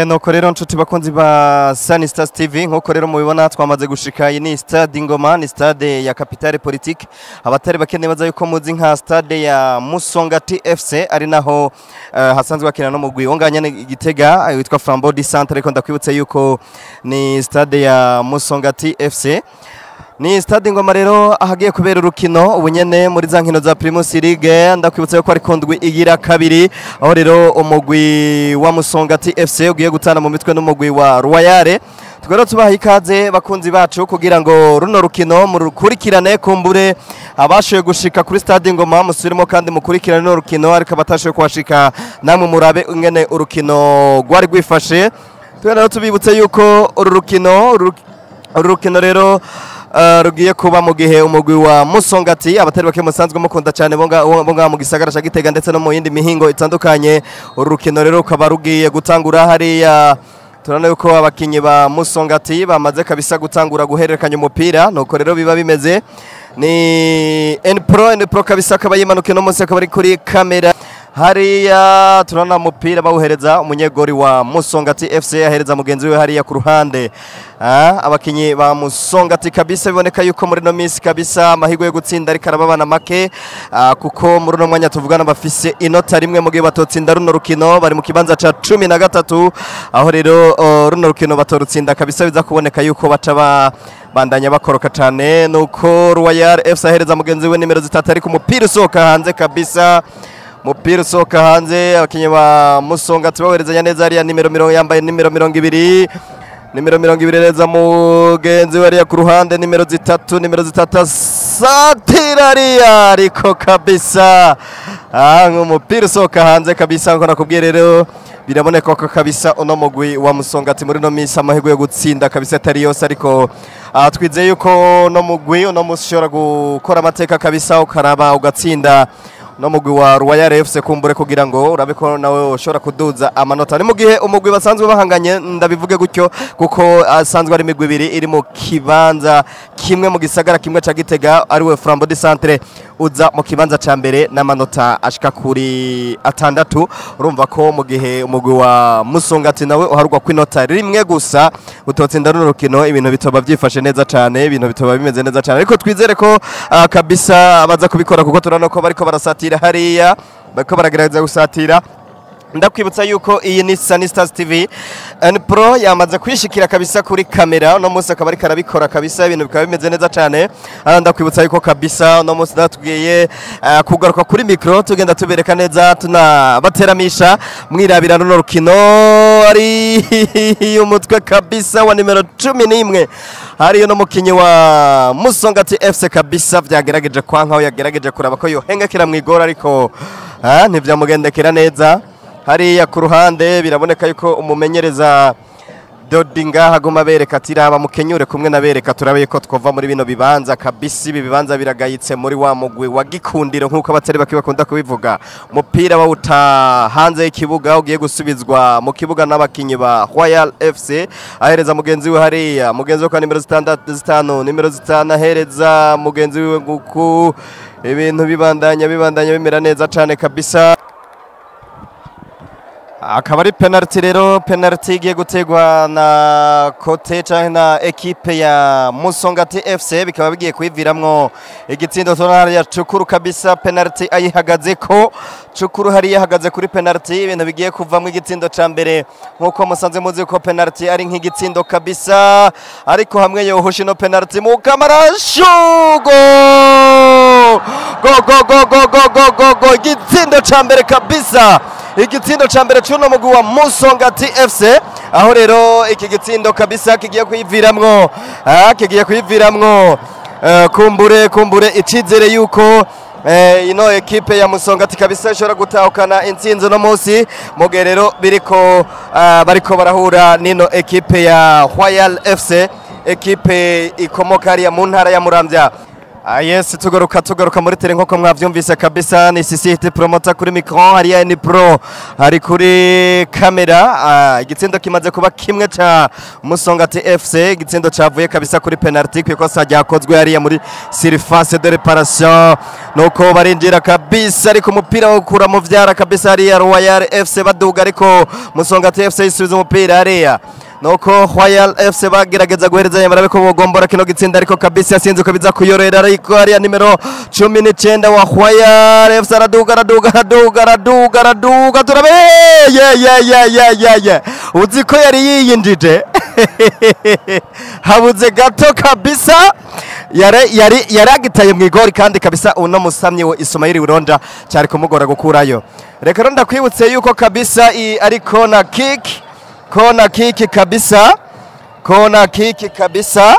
Nuko rero nshuti bakunzi ba Sunny Stars TV, nkuko rero mubibona twamaze gushika. Iyi ni stade Ingoma, ni stade ya capitale politique. Abatari bakene baza yuko muzi nka stade ya Musongati FC, ari naho hasanzwe bakina no mugwi wonganya Gitega witwa Flambeau du Centre. Ariko ndakwibutsa yuko ni stade ya Musongati FC. Ni stade Ingoma rero ahagiye kubera urukino ubu nyene muri za nkino za Primus League. Ndakwibutsa yuko ari kundwi igira kabiri, aho rero umugwi wa Musongati FC ugiye gutana mu mitwe n'umugwi wa Royale. Twero tubaha ikaze bakunzi bacu kugira ngo runo rukino murukurikirane. Kumbure abashoye gushika kuri stade Ingoma musubiremo kandi mukurikirane runo rukino, ariko abatashoye kuhashika namwe murabe ingene urukino rwari rwifashe. Twero tubibutse yuko uru rukino rero rugiye kuba mu gihe umugwi wa Musongati, abatari bake musanzwe mukunda cyane bonga mu gisagara ca Gitega ndetse no mu yindi mihingo itandukanye. Uru rukino rero rukaba rugiye gutangura hariya. Turabona yuko abakinyi ba Musongati bamaze kabisa gutangura guhererekanya umupira. Nuko rero biba bimeze. Ni Npro Npro kabisa akaba yimanukiye no munsi, akaba ari kuri kamera hariya. Turabona umupira bawuhereza umunyegori wa Musongati FC, ahereza mugenzi we hariya ku ruhande. Abakinyi ba Musongati kabisa biboneka yuko muri no minsi kabisa amahirwe yo gutsinda ariko arababana make, kuko muri uno mwanya tuvugana bafise inota rimwe. Mu gihe batotsinda runo rukino bari mu kibanza ca 13, aho rero runo rukino batorutsinda kabisa biza kuboneka yuko baca bandanya bakoroka cane. Nuko Royal FC ahereza mugenzi we nimero 3, ariko umupira usohoka hanze kabisa, mupira usohoka hanze. Abakinyi ba Musongati baherezanya neza hariya, nimero mirongo yambaye nimero 20, nimero 20 neza mugenzi we hariya ku ruhande, nimero 3, nimero 3 satira hariya, ariko kabisa umupira usohoka hanze kabisa. Nko nakubwiye rero, biraboneka ko kabisa uno mugwi wa Musongati muri no minsi amahirwe yo gutsinda kabisa atari yose, ariko twizeye yuko uno mugwi uno musi ushobora gukora amateka kabisa, ukaraba ugatsinda no mugwi wa Royal FC, kumbure kugira ngo urabe ko nawe ushobora kuduza amanota. Ni mu gihe umugwi basanzwe bahanganye, ndabivuge gutyo kuko asanzwe ari imigwi ibiri iri mu kibanza kimwe mu gisagara kimwe ca Gitega, ariwe Flambeau du Centre uza mu kibanza ca mbere n'amanota ashika kuri 6. Urumva ko mu gihe umugwi wa Musongati nawe uharugwa kw'inota rimwe gusa, utotsinda runo rukino ibintu bitoba byifashe neza cane, ibintu bitoba bimeze neza cane. Ariko twizere ko kabisa baza kubikora, kuko turabona ko bariko barasatira hariya, bariko baragerageza gusatira. Ndakwibutsa yuko iyi ni Sunny Stars TV. N Pro yamaze kwishikira kabisa kuri kamera uno munsi, akaba ariko arabikora kabisa, ibintu bikaba bimeze neza cyane. Ndakwibutsa yuko kabisa uno munsi natubwiye kugaruka kuri micro, tugenda tubereka neza, tunabateramisha mwirabira runo rukino. Ari umutwe kabisa wa nimero 11 hariyo no mukinyi wa Musongati FC kabisa vyagerageje kwankaho, yagerageje kuraba ko yohengekera mwigora, ariko ntivyamugendekera neza. Hariya ku ruhande biraboneka yuko umumenyereza Dodinga haguma bereka ati: "Raba mukenyure kumwe na bereka turabe yuko twova muri bino bibanza kabisa. Ibi bibanza biragayitse muri wa mugwi wa Gikundiro," nkuko abatari bake bakunda kubivuga. Umupira bawuta hanze y'ikibuga, ugiye gusubizwa mu kibuga n'abakinyi ba Royal FC. Ahereza mugenzi we hariya, mugenzi we kwa nimero 6, 5, nimero 5 ahereza mugenzi wiwe nguku. Ibintu bibandanya bimera neza cane kabisa. Akaba ari penalty rero, penalty igiye gutegwa na côté canke na ekipe ya Musongati FC, bikaba bigiye kwiviramwo igitsindo. Tonari ya Cukuru kabisa, penalty ayihagaze ko Cukuru hariya ahagaze kuri penalty, ibintu bigiye kuvamwo igitsindo ca mbere, nkuko musanze muzi ko penalty ari nk'igitsindo kabisa. Ariko hamwe yohusha ino penalty mu kamarashu, go go go go go go go go go! Igitsindo ca mbere kabisa, igitsindo ca mbere c'uno mugwi wa Musongati FC, aho rero iki gitsindo kabisa kigiye kwiviramwo kumbure icizere yuko ino ekipe ya Musongati kabisa ishobora gutahukana intsinzi no munsi, mu gihe rero biriko bariko barahura nino ekipe ya Royal FC, ekipe ikomoka hariya mu ntara ya Muramvya. Yes, tugaruka muri tele nk'uko mwavyumvise kabisa. Ni CCT promoter kuri micro, hariya ni pro hari kuri kamera. Igitsindo kimaze kuba kimwe ca Musongati FC, igitsindo cavuye kabisa kuri penalty ku ikosa ryakozwe hariya muri surface de réparation. Nuko barinjira kabisa, ariko umupira wo kura mu vyara kabisa hariya Royal FC baduga, ariko Musongati FC isubiza umupira hariya. Nuko Royal FC bagerageza guherezanya barabe ko bogombora kino gitsinda, ariko kabisa yasinze ko biza kuyorera. Ariko hariya nimero 19 wa Royal FC araduga, araduga, araduga, araduga, araduga, turabe ye ye ye ye ye ye, uzi ko yari yiyinjije, habuze gato kabisa, yari yaragitaye mu igori. Kandi kabisa uno musamyi we Ismail Wironja cyari kumugora gukurayo. Reka rero ndakwibutse yuko kabisa ari corner kick, corner kick kabisa, corner kick kabisa.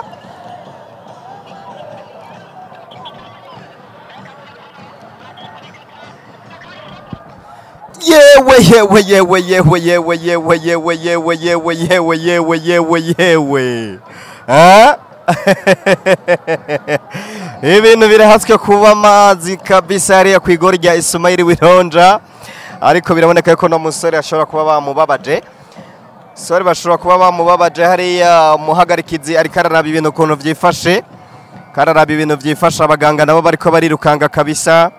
Yewe yewe yewe yewe yewe yewe yewe yewe yewe yewe yewe yewe yewe, ah, ibintu birahatswe kuba amazi kabisa hariya ku igori rya Ismail Wironja. Ariko biraboneka yuko no musore ashobora kuba bamubabaje, sore bashobora kuba bamubabaje hariya. Umuhagarikizi ariko araraba ibintu ukuntu vyifashe, kararaba ibintu vyifashe. Abaganga nabo bariko barirukanga kabisa,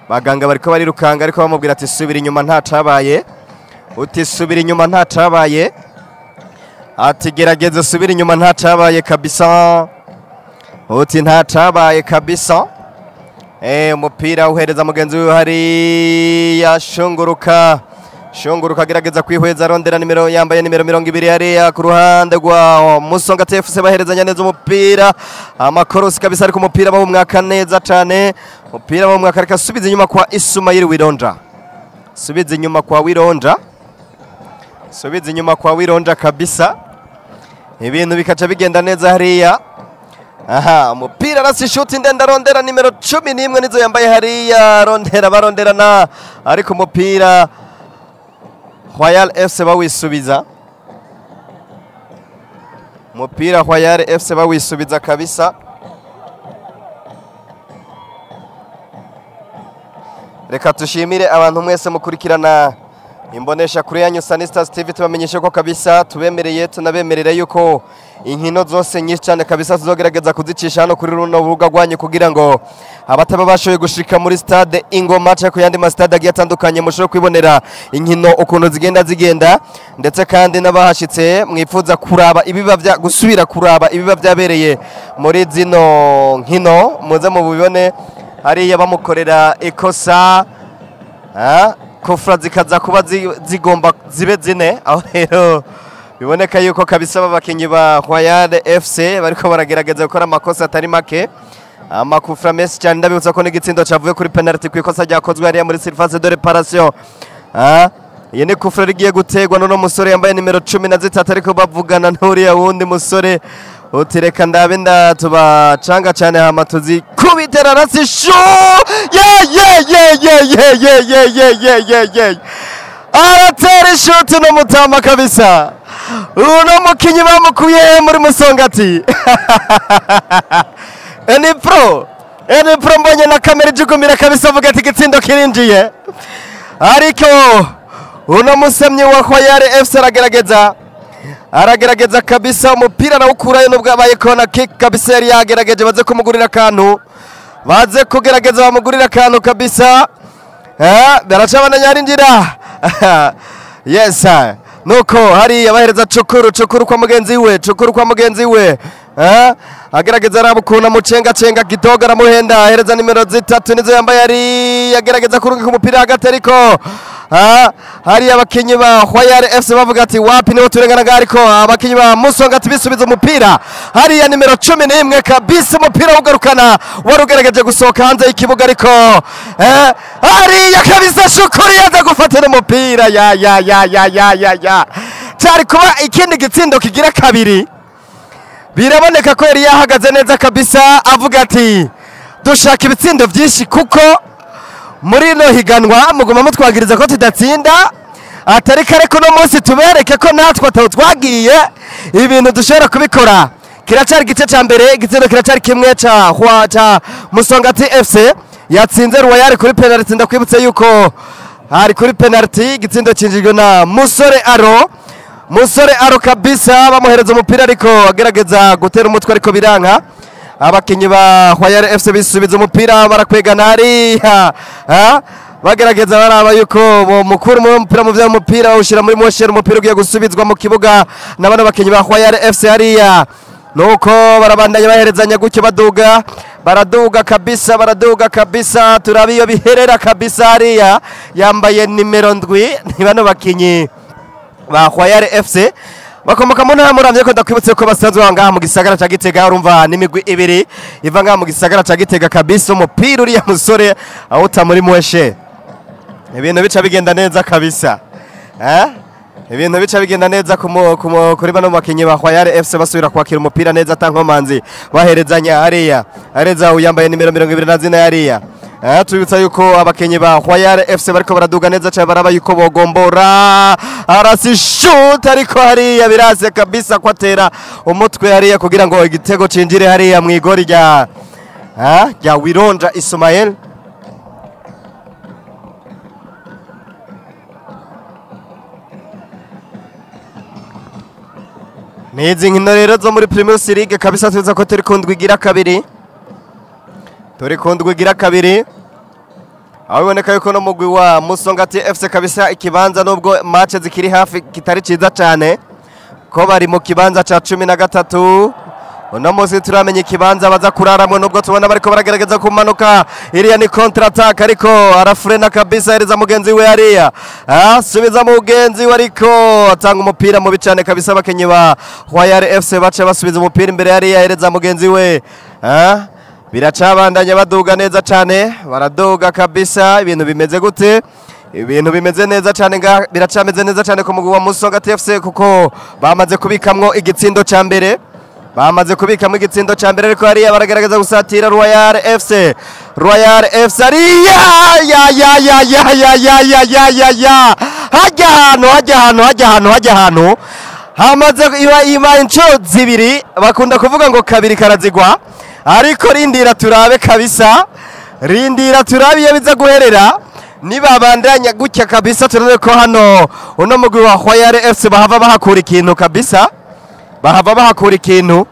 abaganga bariko barirukanga, ariko bamubwira ati subira inyuma ntacabaye, uti subira inyuma ntacabaye, ati gerageza subira inyuma ntacabaye kabisa, uti ntacabaye kabisa. Umupira uhereza mugenzi wiwe hariya, shunguruka shunguruka, agerageza kwihweza, arondera nimero yambaye nimero 20 hariya ku ruhande rwa Musongati FC. Baherezanya neza umupira, amakorosi kabisa, ariko umupira bawumwaka neza cane, umupira bawumwaka. Reka subiza inyuma kwa Ismail Wironja, subiza inyuma kwa Wironja, subiza inyuma kwa Wironja kabisa, ibintu bikaca bigenda neza hariya. Aha, umupira arasi shuti ndende, arondera nimero 11 nizo yambaye hariya, arondera baronderana, ariko umupira Royal FC bawisubiza, umupira Royal FC bawisubiza kabisa. Reka tushimire abantu mwese mukurikirana imbonesha kuri yanyu Sanistas TV, tubamenyeshe ko kabisa tubemereye, tunabemerera yuko inkino zose nyinshi cyane kabisa tuzogerageza kuzicisha hano kuri runo rubuga rwanyu, kugira ngo abataba bashoboye gushika muri stade Ingoma cyangwa ku yandi ma stade agiye atandukanye mushobore kwibonera inkino ukuntu zigenda zigenda, ndetse kandi n'abahashitse mwifuza kuraba ibiba bya gusubira kuraba ibiba byabereye muri zino nkino muze mubibone. Hariya bamukorera ikosa, kofra zikaza kuba zigomba zibe zine. Aho rero biboneka yuko kabisa abakinyi ba Royal FC bariko baragerageza gukora amakosa atari make, amakufra menshi cyane. Ndabibutsa ko n'igitsindo cavuye kuri penalty ku ikosa ryakozwe hariya muri surface de réparation. Iyi ni kufra rigiye gutegwa n'uno musore yambaye nimero 13, ariko bavugana n'uriya wundi musore uti reka ndabe ndatubacanga cyane hama tuzikubitera rasi shu ye ye ye ye ye ye ye ye ye ye ye, aratera ishuti no mutama kabisa. Uno mukinyi bamukuye muri Musongati. Eni pro mbonye na kamera ijugumira kabisa, avuga ati igitsindo kirinjiye. Ariko uno musemyi wa Royal FC aragerageza kabisa, umupira arawukurayo nubwo abaye corner kick kabisa. Yari yagerageje, baze kumugurira akantu, baze kugerageza bamugurira akantu kabisa. Baracabana yarinjira. Yes, nuko hari abahereza cukuru, cukuru kwa mugenzi we, cukuru kwa mugenzi we. Agerageza araba ukuntu amucenga cenga kidogo, aramuhenda, ahereza nimero 3 nizo yambaye ari, agerageza kurungika umupira hagati, ariko hari abakinyi ba Royal FC bavuga ati wapi niho turengana, ariko abakinyi ba Musongati bisubiza umupira hariya nimero 11 kabisa, umupira ugarukana warugerageje gusohoka hanze y'ikibuga, ariko hariya kabisa Shukuri yaza gufatira umupira. Ya ya ya ya ya ya ya, cyari kuba ikindi gitsindo kigira kabiri. Biraboneka ko yari yahagaze neza kabisa, avuga ati dushaka ibitsindo byinshi kuko muri no higanwa muguma mutwagiriza ko tudatsinda, atari kare ko no munsi tubereke ko natwe twagiye ibintu dushobora kubikora. Kiracari igice ca mbere, igitsindo kiracari kimwe ca Hwa ca Musongati FC yatsinze Royal kuri penalty. Ndakwibutse yuko hari kuri penalty, igitsindo cinjijwe na Musore Aro. Musore Aro kabisa bamuhereza umupira ariko agerageza gutera umutwe ariko biranka. Abakinyi ba Royal FC bisubiza umupira, barakwegana hariya, bagerageza baraba yuko mukuru mu mupira mu mupira bawushira muri moshere, umupira ugiye gusubizwa mu kibuga na bano bakinyi ba Royal FC hariya. Nuko barabandanya baherezanya gutyo, baduga, baraduga kabisa, baraduga kabisa, turabe iyo biherera kabisa. Hariya yambaye nimero 7 ni bano bakinyi ba Royal FC bakomoka mu ntara Muramvya, ko ndakwibutse ko basanzwe ngaha mu gisagara ca Gitega. Urumva n'imigwi ibiri iva ngaha mu gisagara ca Gitega kabisa. Umupira uriya musore awuta muri mweshe, ibintu bica bigenda neza kabisa, ibintu bica bigenda neza kuri bano bakinyi ba Royal FC. Basubira kwakira umupira neza atankomanzi, baherezanya hariya, areza uyambaye nimero 24 hariya. Tubibutsa yuko abakinyi ba Royal FC bariko baraduga neza cyane, baraba yuko bogombora, arasi shoot ariko hariya birase kabisa kwatera umutwe hariya kugira ngo igitego cinjire hariya mu igori rya Wironja Ismael. Nizi nkino rero zo muri Primus League kabisa, tuza ko turi kundwi igira kabiri, turi kundwi igira kabiri, aho biboneka yuko no mugwi wa Musongati FC kabisa ikibanza nubwo match zikiri hafi kitari ciza cyane, ko bari mu kibanza ca 13. Uno munsi turamenya ikibanza baza kuraramwe, nubwo tubona bariko baragerageza kumanuka. Iriya ni contre attack ariko arafrena kabisa, hereza mugenzi we hariya, subiza mugenzi we ariko atanga umupira mubi cyane kabisa. Abakinyi ba Royal FC baca basubiza umupira imbere hariya, hereza mugenzi we, biracabandanya baduga neza cyane, baraduga kabisa. Ibintu bimeze gute? Ibintu bimeze neza cyane, biracameze neza cyane ku mugwi wa Musongati FC, kuko bamaze kubikamwo igitsindo ca mbere, bamaze kubikamo igitsindo ca mbere. Ariko hariya baragerageza gusatira Royal FC, Royal FC hariya, ya ya ya ya ya ya ya ya ya ya, hajya ahantu, hajya ahantu, hajya ahantu, hajya ahantu hamaze iba inshuro zibiri. Bakunda kuvuga ngo kabiri karazigwa, ariko rindira turabe kabisa, rindira turabe iyo biza guherera. Nibabandanya gutya kabisa, turabe ko hano uno mugwi wa Royal FC bahava bahakura ikintu kabisa, bahava bahakura ikintu.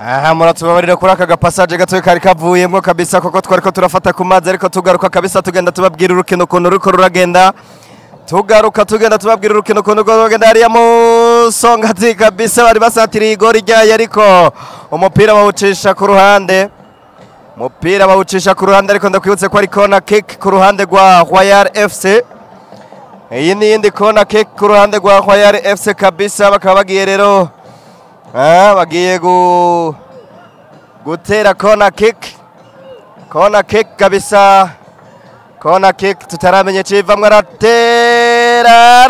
Aha muratubabarira kuri aka gapassage gato kari kavuyemo kabisa, koko twariko turafata ku mazi, ariko tugaruka kabisa tugenda tubabwira urukino ukuntu ruriko ruragenda, tugaruka tugenda tubabwira urukino ukuntu ruriko ruragenda. Hariya Musongati kabisa bari basatiriye igori ryayo, ariko umupira bawucisha ku ruhande, umupira bawucisha ku ruhande. Ariko ndakwibutse ko ari corner kick ku ruhande rwa Royal FC. Iyi ni iyindi corner kick ku ruhande rwa Royal FC kabisa, bakaba bagiye rero bagiye gutera corner kick, corner kick kabisa, corner kick tutaramenye civamwe, aratera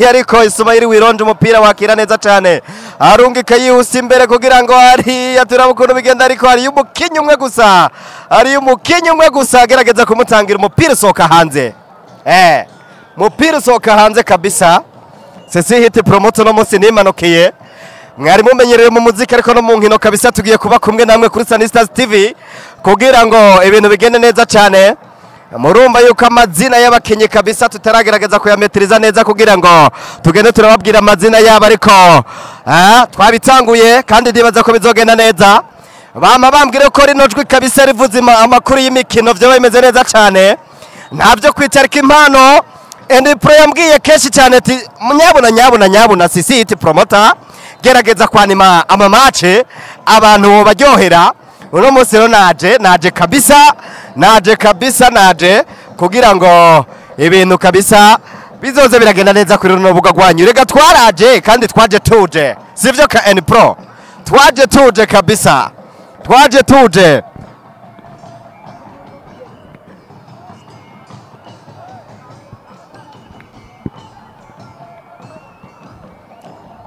ariko Ismail Wironje umupira wakira neza cyane, arungika yihuse imbere kugira ngo hariya turaba ukuntu bigenda, ariko hariyo umukinyi umwe gusa, hariyo umukinyi umwe gusa agerageza kumutangira umupira usohoka hanze, umupira usohoka hanze kabisa. Sesi hit promote no munsi nimanukiye, mwari mumenyereye mu muziki ariko no mu nkino kabisa tugiye kuba kumwe namwe kuri Sunny Stars TV kugira ngo ibintu bigende neza cyane. Murumva yuko amazina y'abakinyi kabisa tutaragerageza kuyametiriza neza kugira ngo tugende turababwira amazina yabo, ariko twabitanguye kandi ndibaza ko bizogenda neza. Bama bambwira ko rino jwi kabisa rivuze amakuru y'imikino vyo bimeze neza cyane. Ntabyo kwicarika impano. And Pro yambwiye kenshi cyane ati nyabuna nyabuna nyabuna sisi promoter, gerageza kwanima ama match abantu baryohera. Uno munsi rero naje kabisa, naje kabisa, naje kugira ngo ibintu kabisa bizoze biragenda neza kuri runo rubuga rwanyu. Rega twaraje kandi twaje tuje, sivyo ka N Pro? Twaje tuje kabisa, twaje tuje.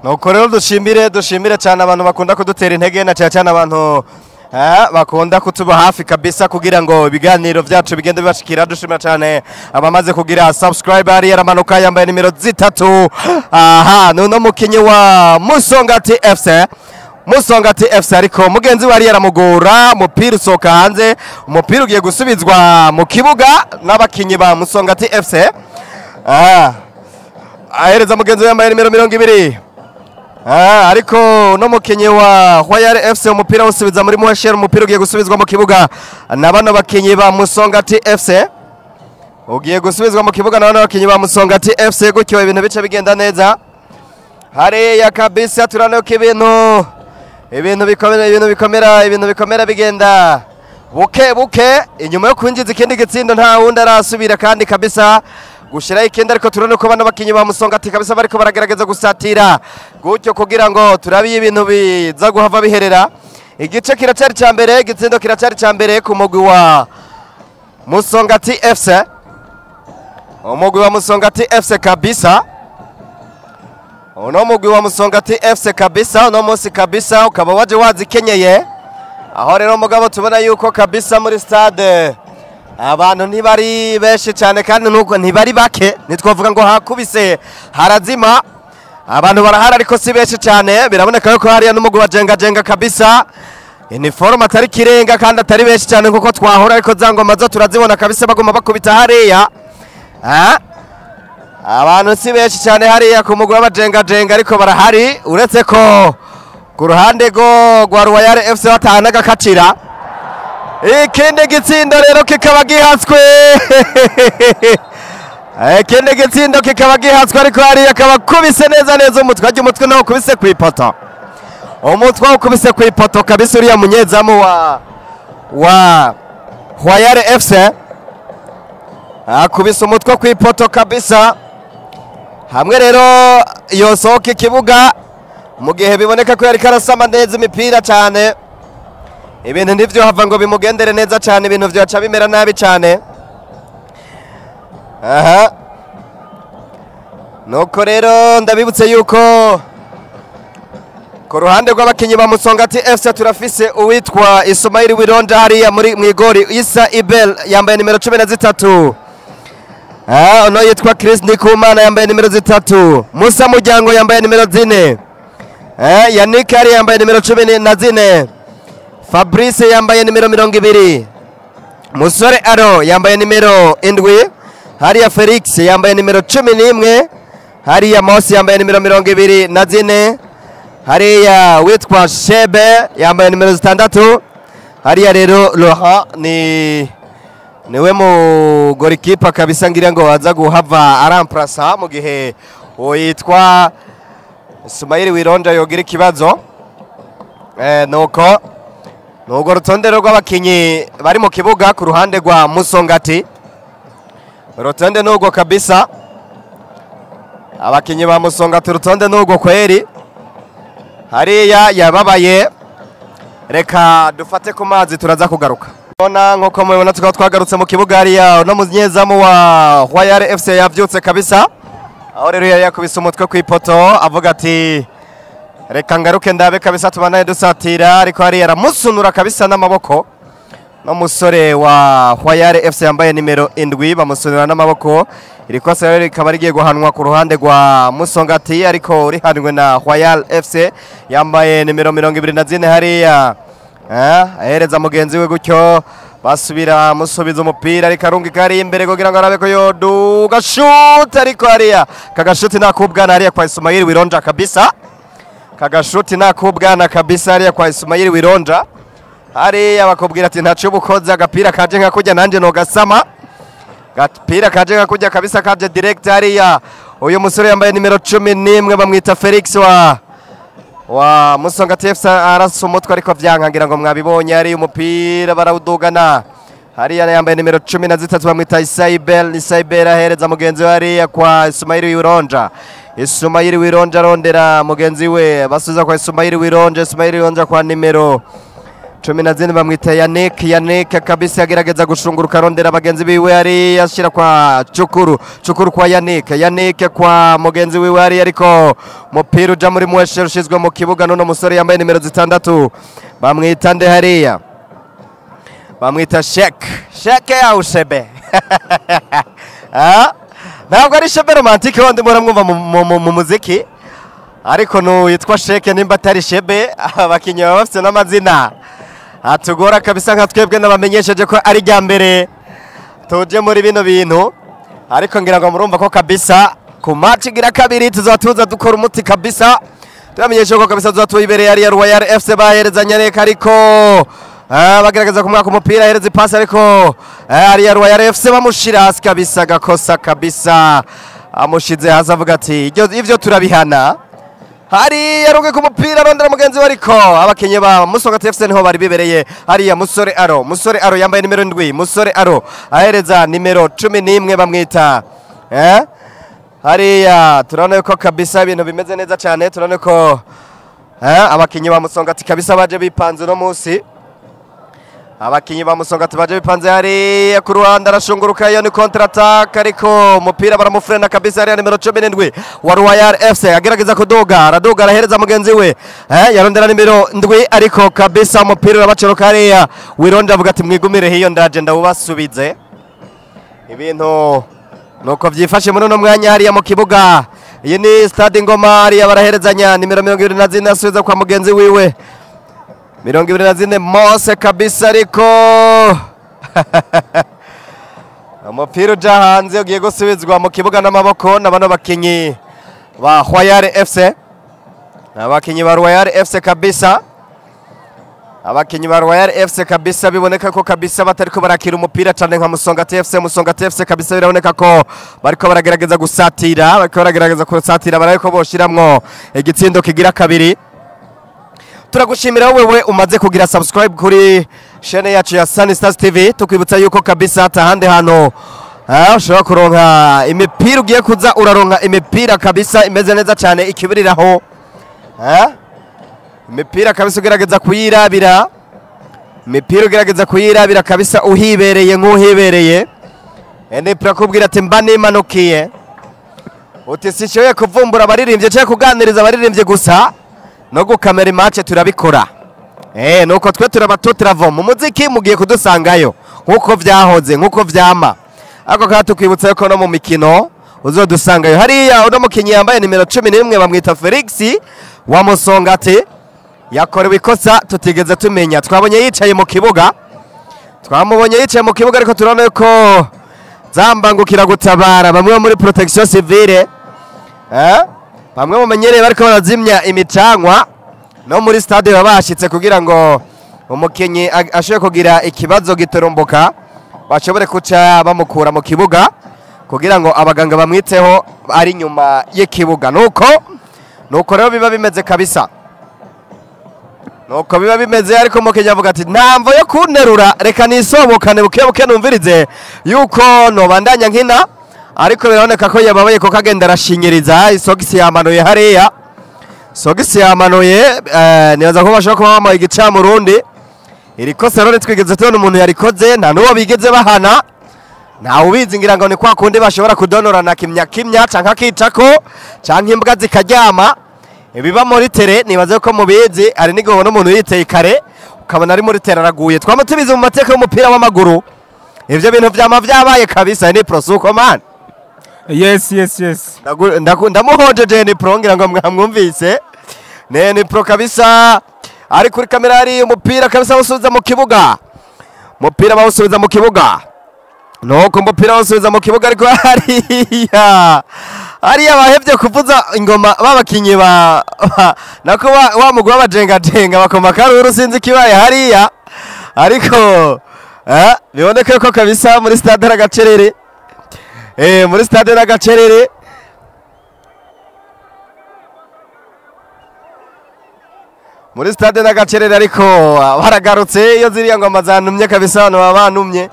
Nuko rero dushimire cyane abantu bakunda kudutera intege, na cyane cyane abantu bakunda kutuba hafi kabisa kugira ngo ibiganiro byacu bigende bibashikira. Dushimira cyane abamaze kugira subscribe. Ari yaramanuka yambaye nimero 3. Aha nuno mukinyi wa Musongati FC, Musongati FC, ariko mugenzi we ari yaramugora, umupira usohoka hanze, umupira ugiye gusubizwa mu kibuga n'abakinyi ba Musongati FC. Ahereza mugenzi we yambaye nimero 20. Ariko no mukinyi wa Royal FC umupira usubiza muri Muhesher, umupira ugiye gusubizwa mu kibuga na bano bakinyi ba Musongati FC. Ugiye gusubizwa mu kibuga na bano bakinyi ba Musongati FC, gutyo ibintu bice bigenda neza. Hariya kabisa turano ko ibintu bikomera, ibintu bikomera, ibintu bikomera bigenda buke buke. Inyuma yo kwinjiza ikindi gitsindo nta wundi arasubira kandi kabisa gushiraho ikindi, ariko turabona ko bano bakinyi ba Musongati kabisa bariko baragerageza gusatira gutyo kugira ngo turabe ibintu biza guhava biherera. Igice kiracari ca mbere, igitsindo kiracari ca mbere ku mugwi wa Musongati FC. Umugwi wa Musongati FC kabisa, uno mugwi wa Musongati FC kabisa uno munsi kabisa ukaba waje wazikenyeye. Aho rero mugabo tubona yuko kabisa muri stade abantu ntibari benshi cyane kandi nuko ntibari bake, nitwavuga ngo hakubise harazima, abantu barahari ariko si benshi cyane. Biraboneka yuko hariya n'umugwi wa Jenga Jenga kabisa uniforme atari kirenga kandi atari benshi cyane nkuko twahora, ariko za ngoma zo turazibona kabisa baguma bakubita hariya. Abantu si benshi cyane hariya ku mugwi w'abajenga jenga ariko barahari, uretse ko ku ruhande rwa Royal FC batahanaga kacira. Ikindi gitsindo rero kikaba gihatswe, ikindi gitsindo kikaba gihatswe, ariko hariya akaba akubise neza neza umutwe, ajya umutwe nawo ukubise ku ipoto, umutwe ukubise ku ipoto kabisa. Uriya munyezamu wa Royal FC akubise umutwe ku ipoto kabisa. Hamwe rero yosohoka ikibuga mu gihe biboneka ko yari karasama neza imipira cyane, ibintu ntivyo hava ngo bimugendere neza cyane, ibintu vyaca bimera nabi cyane. Aha nuko rero ndabibutse yuko ku ruhande rw'abakinyi ba Musongati FC turafise uwitwa Ismail Wironda hariya muri mwigori, Isa Ibel yambaye nimero 13. Ono yitwa Chris Ndikumana yambaye nimero 3. Musa Muryango yambaye nimero 4. Yannick ari yambaye nimero 14. Fabrice yambaye nimero 20. Musore Aro yambaye nimero 7. Hariya Felix yambaye nimero 11. Hariya Mosi yambaye nimero 24. Hariya witwa Shebe yambaye nimero 6. Hariya rero Laurent ni niwe mu golikipa kabisa ngira ngo aza guhava aramprasa mu gihe uyitwa Ismail Wironda yogira ikibazo. Nuko nugo rutonde rw'abakinyi bari mu kibuga ku ruhande rwa Musongati, rutonde nugo kabisa, abakinyi ba Musongati rutonde nugo kweri. Hariya yababaye, reka dufate ku mazi turaza kugaruka. Ona nkuko mubibona tukaba twagarutse mu kibuga. Hariya no munyezamu wa Royal FC yavyutse kabisa, aho rero yari yakubise umutwe ku ipoto avuga ati reka ngaruke ndabe kabisa tubanaye dusatira, ariko hariya aramusunura kabisa n'amaboko. No musore wa Royal FC yambaye nimero 7 bamusunura n'amaboko. Iri kosa rero rikaba rigiye guhanwa ku ruhande rwa Musongati, ariko rihanwe na Royal FC yambaye nimero 24 hariya. Ahereza mugenzi we gutyo basubira musubiza umupira, ariko arungika ari imbere kugira ngo arabe ko yoduga shoot, ariko hariya kagashuti nakubwana hariya kwa Ismail Wironja kabisa, kagashuti nakubwana kabisa hariya kwa Ismail Wironja. Hariya bakubwira ati ntaco bukoze, agapira kaje nka kurya nanje nogasama, gapira kaje nka kurya kabisa, kaje direct hariya. Uyu musore yambaye nimero 11 bamwita Felix wa Musonga TFC, arasa umutwe ariko vyanka, ngira ngo mwabibonye. Ari umupira barawudugana hariya, yambaye nimero 13 bamwita Isaibel. Isaibel ahereza mugenzi we hariya kwa Ismail Wironja. Ismail Wironja arondera mugenzi we, basubiza kwa Ismail Wironja. Ismail Wironja kwa nimero 14 bamwita Yannick. Yannick kabisa agerageza gushunguruka, arondera bagenzi biwe hariya, ashyira kwa Cukuru. Cukuru kwa Yannick, Yannick kwa mugenzi wiwe hariya, ariko umupira uja muri mweshe, ushizwe mu kibuga n'uno musore yambaye nimero 6 bamwita nde hariya? Bamwita Shek. Shek au Shebe? Ah? Ntabwo ari Shebe Romantique wandi muramwumva mu muziki, ariko nu yitwa Sheke nimba atari Shebe. Abakinyi baba bafite n'amazina atugora kabisa, nka twebwe nabamenyesheje ko ari rya mbere tuje muri bino bintu, ariko ngira ngo murumva ko kabisa ku match igira kabiri tuzaba tuza dukora umuti kabisa. Turamenyeshe ko kabisa tuza tuyibereye hariya. Royal FC baherezanya reka, ariko bagerageza kumwaka umupira, ahereza ipasi, ariko hariya Royal FC bamushira hasi kabisa, gakosa kabisa, amushize hasi avuga ati ivyo turabihana. Hari yaruge ku mupira, arondera mugenzi we, ariko abakinyi ba Musonga FC niho bari bibereye hariya. Musore Aro, Musore Aro yambaye nimero 7, Musore Aro ahereza nimero 11 bamwita hariya. Turabona ko kabisa ibintu bimeze neza cyane, turabona ko abakinyi ba Musongati kabisa baje bipanze no munsi. Abakinyi ba Musongati baje bipanze hariya ku ruhande, arashunguruka, iyo ni contre attaque, ariko umupira baramufrena kabisa. Hariya nimero 17 wa Royal FC agerageza kuduga, araduga, arahereza mugenzi we, yarondera nimero 7, ariko kabisa umupira urabacoroka hariya. Wironda avuga ati mwigumire hiyo, ndaje ndawubasubize. Ibintu nuko vyifashe muri uno mwanya hariya mu kibuga. Iyi ni stade Ngoma. Hariya baraherezanya, nimero 24 asubiza kwa mugenzi wiwe 24 Mose kabisa, ariko umupira uja hanze, ugiye gusubizwa mu kibuga n'amaboko na bano bakinyi ba Royal FC, abakinyi ba Royal FC kabisa. Abakinyi ba Royal FC kabisa biboneka ko kabisa batariko barakira umupira cyane nka Musonga TFC. Musonga TFC kabisa biraboneka ko bariko baragerageza gusatira, bariko baragerageza gusatira, bariko boshiramwo igitsindo kigira kabiri. Turagushimira wewe umaze kugira subscribe kuri chaîne yacu ya Sunny Stars TV, tukwibutsa yuko kabisa atahandi hano ushobora kuronka imipira, ugiye kuza uraronka imipira kabisa imeze neza cyane ikibiriraho, imipira kabisa ugerageza kuyirabira, imipira ugerageza kuyirabira kabisa uhibereye nk'uhibereye. Ene turakubwira ati mba nimanukiye, uti sishoboye kuvumbura abaririmbye cyangwa kuganiriza abaririmbye gusa, no gukamera match turabikora. Nuko twe turaba tutravo mu muziki, mugiye kudusangayo nkuko vyahoze, nkuko vyama, ariko kandi tukwibutsa ko no mu mikino uzodusangayo. Hariya uno mukinyi yambaye nimero 11 bamwita Felix wa Musongati, yakorewe ikosa tutigeze tumenya. Twabonye yicaye mu kibuga, twamubonye yicaye mu kibuga, ariko turabona ko zambangukira gutabara bamwe muri protection civile, bamwe mumenyereye bariko barazimya imicanwa no muri stade baba bashitse kugira ngo umukinyi ashobore kugira ikibazo gitoromboka bashobore kuca bamukura mu kibuga kugira ngo abaganga bamwiteho ari nyuma y'ikibuga. Nuko rero biba bimeze kabisa, nuko biba bimeze. Ariko umukinyi avuga ati ntamvo yo kunterura, reka nisobokane buke buke numvirize yuko nobandanya nkina, ariko biraboneka ko yababaye kuko agenda arashinyiriza, isogisi yamanuye hariya, sogisi yamanuye. Nibaza ko bashobora kuba bamuha igicamurundi. Iri kosa rero twigeze tubona umuntu yarikoze, nta n'uwo bigeze bahana, ntawe ubizi. Ngira ngo ni kwa kundi bashobora kudonorana kimya kimya, canke akicako, canke imbwa zikaryama. Ibiba muri terrain nibaze ko mubizi, hari n'igihe ubona umuntu yiteye kare ukabona ari muri terrain araguye. Twama tubizi mu mateka y'umupira w'amaguru, ivyo bintu vyama vyabaye kabisa. Ni pro suko man. Yes. Ndamuhojeje ni pro, ngira ngo mwamwumvise. Ne ni pro kabisa ari kuri kamera. Hari umupira kabisa bawusubiza mu kibuga, umupira bawusubiza mu kibuga, nuko umupira bawusubiza mu kibuga, ariko hariya bahevye kuvuza ingoma babakinyi ba nako wa mugwi w'abajengajenga bakoma karuru, sinzi kibaye hariya. Ariko biboneka ko kabisa muri stade n'agacerere, muri stade n'agacerere. Muri stade n'agacerere, ariko baragarutse iyo ziriya ngoma zanumye kabisa, abantu baba banumye.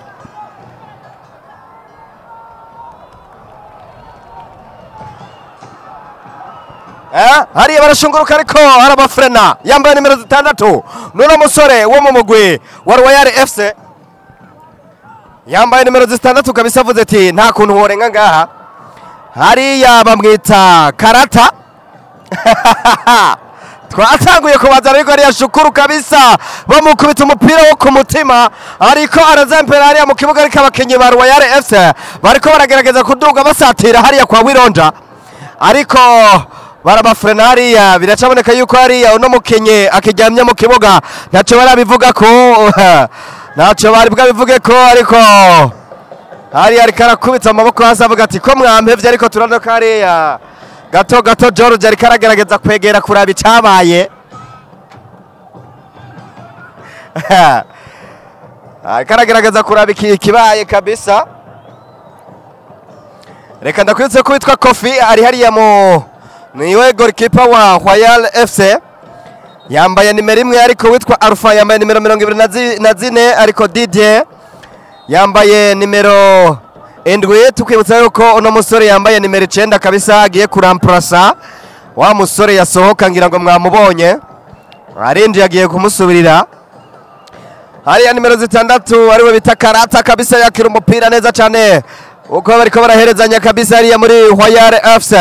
Hariya barashunguruka ariko arabafrena, yambaye nimero 6 nuno musore wo mu mugwi wa Royal FC, yambaye nimero 6 kabisa, avuze ati nta kuntu worenga ngaha. Hariya bamwita Karata. Twatanguye kubaza ariko hariya Shukuru kabisa bamukubita umupira wo ku mutima, ariko arazempera hariya mu kibuga, ariko abakinyi ba Royal FC bariko baragerageza kuduga basatira hariya kwa Wironja, ariko barabafrena hariya. Biracaboneka yuko hariya uno mukinyi akiryamye mu kibuga, ntacyo barabivuga ko, ntacyo bari bwabivuge ko, ariko hariya ariko arakubita amaboko hasi avuga ati ko mwampevye, ariko turabona ko hariya gato gato George ariko aragerageza kwegera kuraba icabaye. Ariko aragerageza kuraba ikibaye kabisa. Reka ndakwibutse ko witwa Kofi ari hariya mu niwe goalkeeper wa Royal FC, yambaye nimero 1, ariko witwa Alpha yambaye nimero 24, ariko Didier yambaye nimero 7. Tukwibutsa yuko uno musore yambaye nimero 9 kabisa agiye kuramplasa wa musore yasohoka, ngira ngo mwamubonye arinji agiye kumusubirira. Hariya nimero 6 ariwe bita Karata kabisa, yakira umupira neza cyane uko bariko baraherezanya kabisa hariya muri Royal FC.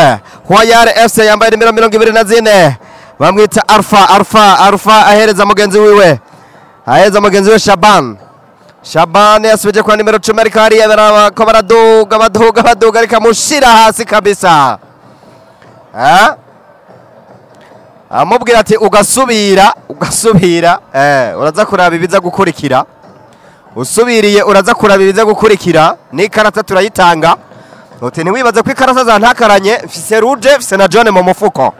Royal FC yambaye nimero 24, bamwita Alpha. Alpha, Alpha ahereza mugenzi wiwe, ahereza mugenzi we Shaban. Shaban yasubije kwa nimero 10, ariko hariya barako baraduga baduga baduga, ariko amushira hasi kabisa. Amubwira ati ugasubira, ugasubira, uraza kuraba ibiza gukurikira. Usubiriye uraza kuraba ibiza gukurikira, ni karata turayitanga. Uti ntiwibaze ko ikarata zantakaranye, mfise rouge, mfise na jaune mu mufuko.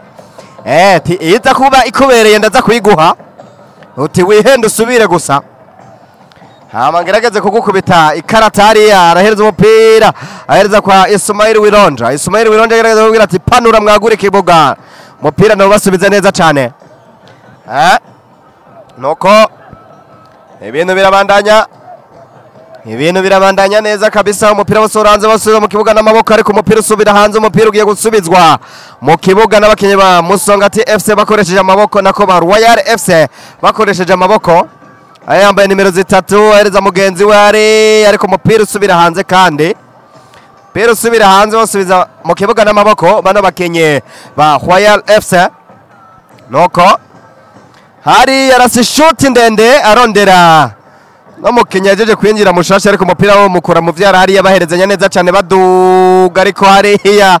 Ti iza kuba ikubereye ndaza kuyiguha. Uti wihende usubire gusa. Hama ngerageze kugukubita ikarata hariya, arahereza umupira, ahereza kwa Ismail Wironja. Ismail Wironja agerageza kubwira ati panura mwagure ikibuga. Umupira nawo basubiza neza cyane. Nuko ibintu birabandanya. Ibintu birabandanya neza kabisa, umupira wose uranze basubiza mu kibuga n'amaboko, ariko umupira usubira hanze, umupira ugiye gusubizwa mu kibuga n'abakinyi ba Musongati FC bakoresheje amaboko, nako ba Royal FC bakoresheje amaboko. Aya yambaye nimero 3 ahereza mugenzi we ari, ariko umupira usubira hanze, kandi umupira usubira hanze basubiza mu kibuga n'amaboko bano bakinyi ba Royal FC. Nuko hari yarasi shuti ndende arondera no mukinya yajeje kwinjira mushasha, ariko umupira wo mukura mu vyara hariya baherezanya neza cyane baduga, ariko hariya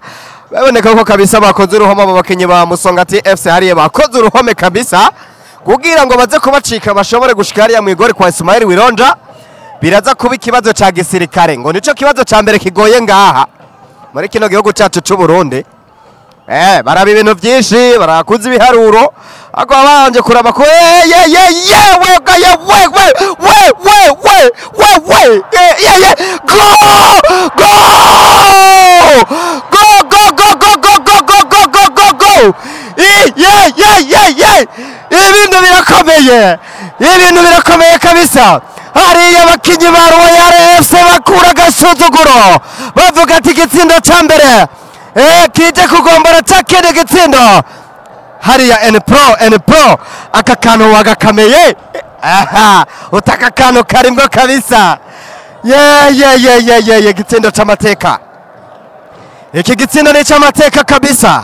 baboneka ko kabisa bakoze uruhome abo bakinyi ba Musongati FC, hariya bakoze uruhome kabisa kugira ngo baze kubacika bashobore gushika hariya mu igori kwa Ismail Wironja. Biraza kuba ikibazo ca gisirikare, ngo nico kibazo ca mbere kigoye ngaha muri kino gihugu cacu c'u Burundi. Baraba ibintu byinshi, barakuza ibiharuro, ariko babanje kuraba ko ye ye ye we ye we we we we we we we ye ye go go go go go go go go go go go go go ye ye ye ye, ibintu birakomeye, ibintu birakomeye kabisa. Hariya abakinyi ba Royal FC bakura agasuzuguro, bavuga ati igitsindo ca mbere kije kugombora cakindi gitsindo. Hariya N Pro aka kantu wagakameye, aha utaka kantu karimwo kabisa. Ye ye ye ye ye ye, gitsindo c'amateka, iki gitsindo ni c'amateka kabisa,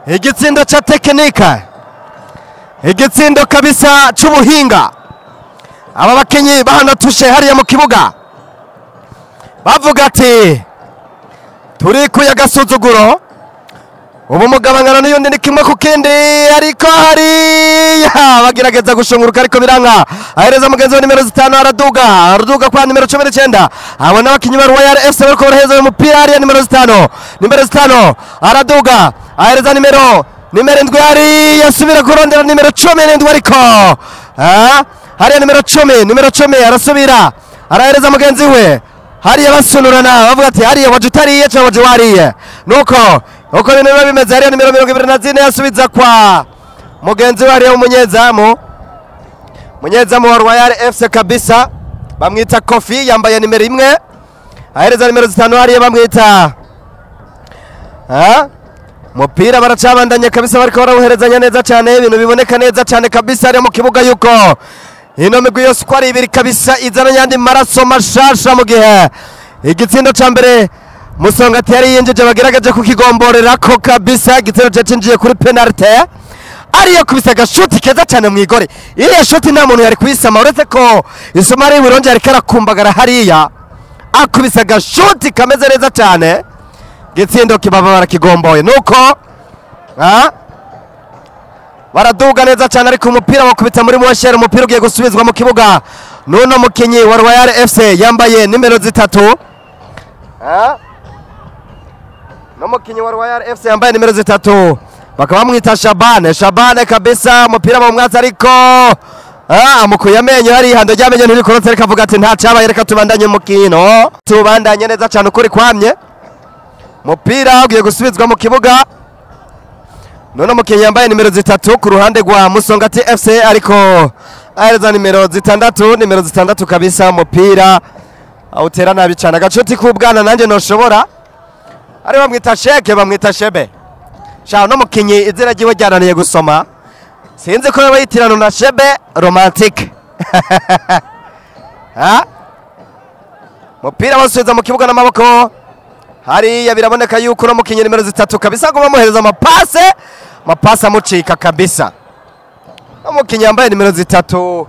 igitsindo ca tekinika, igitsindo kabisa c'ubuhinga. Aba bakinyi bahanatushe hariya mu kibuga bavuga ati turi kuyagasuzuguro, ubu mugabangana n'iyundi ni kimwe ku kindi, ariko hariya bagerageza gushunguruka ariko biranka. Ahereza mugenzi we nimero 5, araduga, araduga kwa nimero 19. Abona abakinyi ba Royal FC bariko baraheza umupira hariya, nimero 5, nimero 5 araduga, ahereza nimero 7 hariya, asubira kurondera nimero 17, ariko Hariya nimero 10, nimero 10 arasubira arahereza mugenzi we. Hariya basunurana bavuga ati hariya waje utariye cyangwa waje wariye. Nuko uko ibintu biba bimeze. Hariya nimero 24 yasubiza kwa mugenzi we hariya umunyezamu. Munyezamu wa Royal FC kabisa bamwita Kofi, yambaye nimero 1. Ahereza nimero 5 hariya bamwita mupira baracabandanye kabisa, bariko barawuherezanya neza cyane, ibintu biboneka neza cyane kabisa hariya mu kibuga yuko ino migwi yose uko ari ibiri kabisa izana yandi maraso mashasha. Mu gihe igitsindo ca mbere Musongati yari yinjije bagerageje kukigomborerako kabisa, igitsindo cinjiye kuri penalty ariyo kubisa agashuti keza cyane mu igore. Iriya shuti nta muntu yari kuyisama uretse ko isoma ari Burundi yariko arakumbagara hariya, akubisa agashuti kameze neza cyane, gitsindo kibaba barakigomboye. Nuko baraduga neza cyane, ariko umupira wakubita muri Mwashere, umupira ugiye gusubizwa mu kibuga nuno mukinyi wa Royal FC yambaye nimero 3. No mukinyi wa Royal FC yambaye nimero 3 bakaba bamwita Shabane. Shabane kabisa umupira bamwatsa ariko amukuye amenyo hari hando ryamenyo ntirikorotse, reka avuga ati nta cyabaye, reka tubandanye mukino, tubandanye neza cyane ukuri kwamye. Mupira ugiye gusubizwa mu kibuga none umukinnyi yambaye nimero 3 ku ruhande rwa Musongati FC, ariko ahereza nimero 6, nimero 6 kabisa. Umupira awutera nabi cyane, agacuti k'ubwana nanjye noshobora, ari bamwita Sheke, bamwita Shebe. Sha no mukinyi izina ryiwe ryananiye gusoma, sinzi ko yabayitirano na Shebe romantique. Mupira basubiza mu kibuga n'amaboko hariya, biraboneka yuko no mukinyi nimero 3 kabisa ngo bamuhereza amapase, mapase amucika kabisa. Umukinyi yambaye nimero 3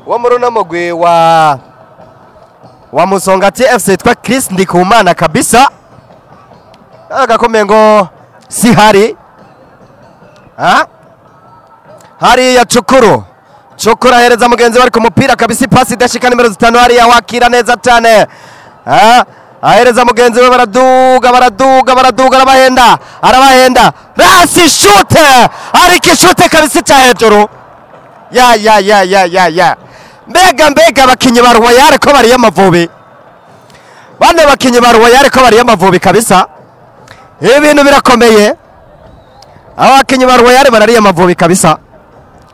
wo muri uno mugwi wa Musongati FC yitwa Chris Ndikumana kabisa, agakomeye ngo si hari hariya Cukuru. Cukuru ahereza mugenzi we ariko umupira kabisa ipasi idashika nimero 5 hariya wakira neza cyane. Ahereza mugenzi we, baraduga baraduga baraduga, arabahenda arabahenda, rasi shute, ariko ishute kabisa cya hejuru. Ya ya ya ya ya ya, mbega mbega abakinyi ba Royal ko bariye Amavubi, bane bakinyi ba Royal ko bariye Amavubi kabisa, ibintu birakomeye. Abakinyi ba Royal barariye Amavubi kabisa.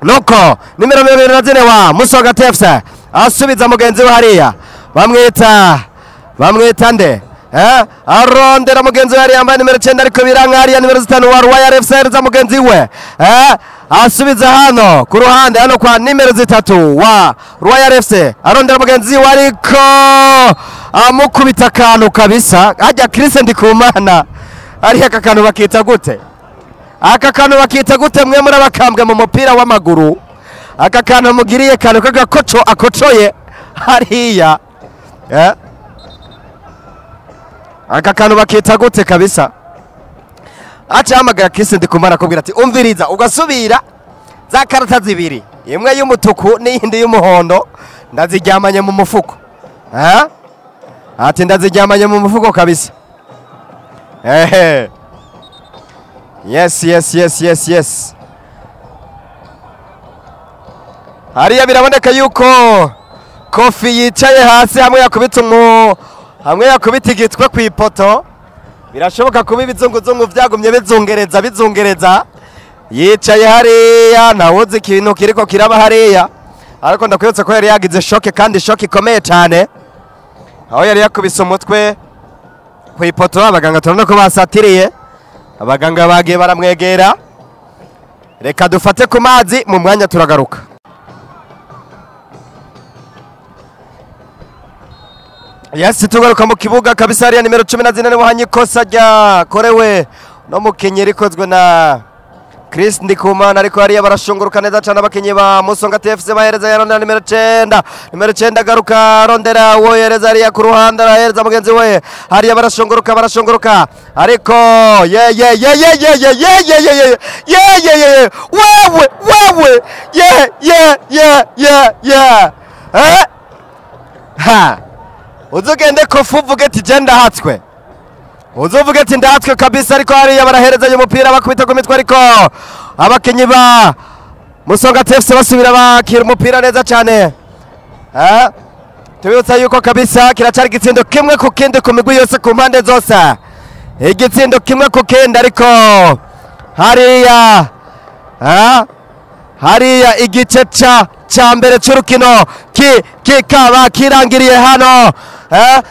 Nuko nimero 24 wa Musongati FC asubiza mugenzi we hariya bamwita nde? Arondera mugenzi we hariya yambaye nimero 9 ariko biranga hariya nimero 5 wa Royal FC ahereza mugenzi we. Asubiza hano ku ruhande hano kwa nimero 3 wa Royal FC arondera mugenzi we ariko amukubita akantu kabisa. Hajya Chris Ndikumana ari aka kantu bakita gute? Aka kantu bakita gute mwe muri abakambwe mu mupira w'amaguru? Aka kantu mugiriye kantu kagakoco akocoye hariya. Aka kantu bakita gute kabisa? Aca hamagara Chris Ndikumana akubwira ati umviriza, ugasubira za karata zibiri, imwe y'umutuku n'iyindi y'umuhondo ndaziryamanye mu mufuko. Ati ndaziryamanye mu mufuko kabisa. Yes yes yes yes yes. Hariya biraboneka yuko Kofi yicaye hasi hamwe yakubita hamwe yakubita igitwe ku ipoto. Birashoboka kuba ibizunguzungu vyagumye bizungereza bizungereza. Yicaye hariya ntawuzi ikintu kiriko kiraba hariya, ariko ndakwibutsa ko yari yagize shoke kandi shoke ikomeye cyane, aho yari yakubise umutwe ku ipoto. Abaganga turabona ko basatiriye, abaganga bagiye baramwegera. Reka dufate ku mazi mu mwanya turagaruka. Yes, tugaruka mu kibuga kabisa. Hariya nimero 14 buhanye ikosa ryakorewe no mukinyi rikozwe na Chris Ndikumana, ariko hariya barashunguruka neza cyane abakinyi ba Musongati FC bahereza yarondera nimero 9, nimero 9 agaruka arondera uwo yereza hariya ku ruhande arahereza mugenzi we. Hariya barashunguruka barashunguruka, ariko ye ye ye ye ye ye ye ye ye ye ye ye ye wewe wewe ye ye ye ye ye ha uzugende Kofi uvuge ati je ndahatswe, uzuvuge ati ndahatswe kabisa. Ariko hariya baraherezanya umupira bakubita ku mitwe, ariko abakinyi ba Musongati FC basubira bakira umupira neza cyane. Tubibutsa yuko kabisa kiracari igitsindo kimwe ku kindi ku migwi yose, ku mpande zose, igitsindo kimwe ku kindi. Ariko hariya hariya igice ca mbere c'urukino kikaba kirangiriye hano.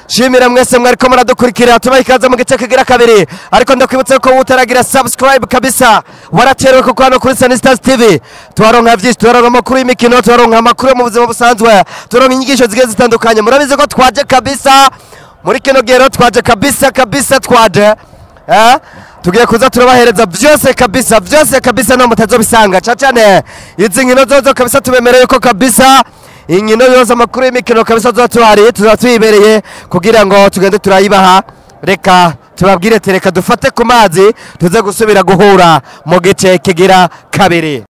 Shimira mwese mwariko muradukurikira, tubaha ikaze mu gice kigira kabiri. Ariko ndakwibutsa ko utaragira subscribe kabisa waraterewe, kuko hano kuri Sunny Stars TV tuharonka vyinshi: tuharonka amakuru y'imikino, tuharonka amakuru yo mu buzima busanzwe, tuharonka inyigisho zigiye zitandukanye. Murabizi ko twaje kabisa muri kino gihe rero, twaje kabisa kabisa, twaje tugiye kuza turabahereza vyose kabisa, vyose kabisa, no mutazobisanga cane. Izi nkino zozo kabisa tubemereye ko kabisa inkino yose, amakuru y'imikino kabisa tuba tuhari, tuba tuyibereye kugira ngo tugende turayibaha. Reka tubabwire, tereka dufate ku mazi, tuze gusubira guhura mu gice kigira kabiri.